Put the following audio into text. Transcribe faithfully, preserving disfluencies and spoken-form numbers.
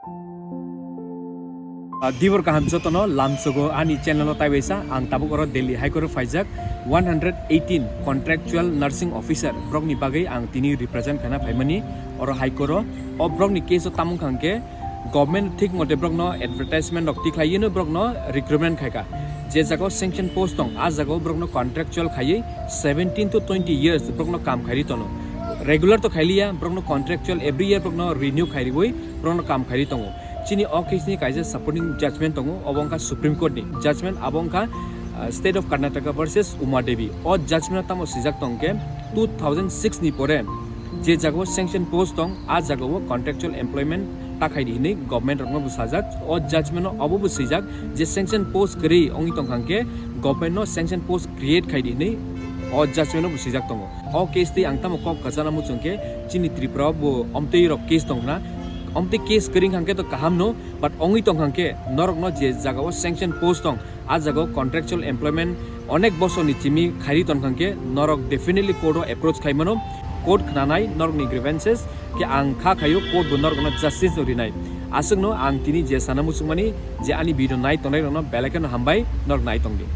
Ah, dibor kaham jotono lamsogo ani channel o taibaisa, ang tabuk oro Delhi High Court o phaijak. One hundred eighteen contractual nursing officer brokni bagwi ang tini represent khana phaimani oro High Court o. O brokni case o tamung khangkhe government thik mote brokno advertisement rok tikhlaiyeno brokno recruitment khaika. Je jago sanction post tong, a jago brokno contractual khaiwi seventeen to twenty years brokno kam khairi tono. Regular to khailiya, brokno contractual every year brokno renew khairiwi brokno kam khairi tongo. Chini o case ni kaisa supporting judgment tongo, obo wngkha Supreme Court ni judgment, abo wngkha, ah, State of Karnataka versus Uma Devi. O judgment o tamo swijak tongkhe two thousand six ni pore je jagao sanction post tong, a jagao contractual employment ta khaidi hinwi government rokno bo sajak. O judgment o obo bo swijak je sanction post kwrwi wngwi tongkha hwnkhe government no sanction post create khaidi hinwi o judgment o bo swijak tongo. O case twi ang tamo kok kwchana muchung khe chini Tripura o bo omtwi rok case tongna, omtwi case kwrwi hwnkhe to kaham no, but wngwi tongkha hwnkhe norokno je jagao sanction post tong, a jagao contractual employment onek bosorni chimi khairi tongkha hwnkhe norok definitely court o approach khaimano, court khnanai norokni grievances khe ang kha khaio court bo norokno justice no rinai. Aswkno ang tini je sana muchungmani je ani video nai tongnai rokno belai kheno hambai, norok nai tongdi.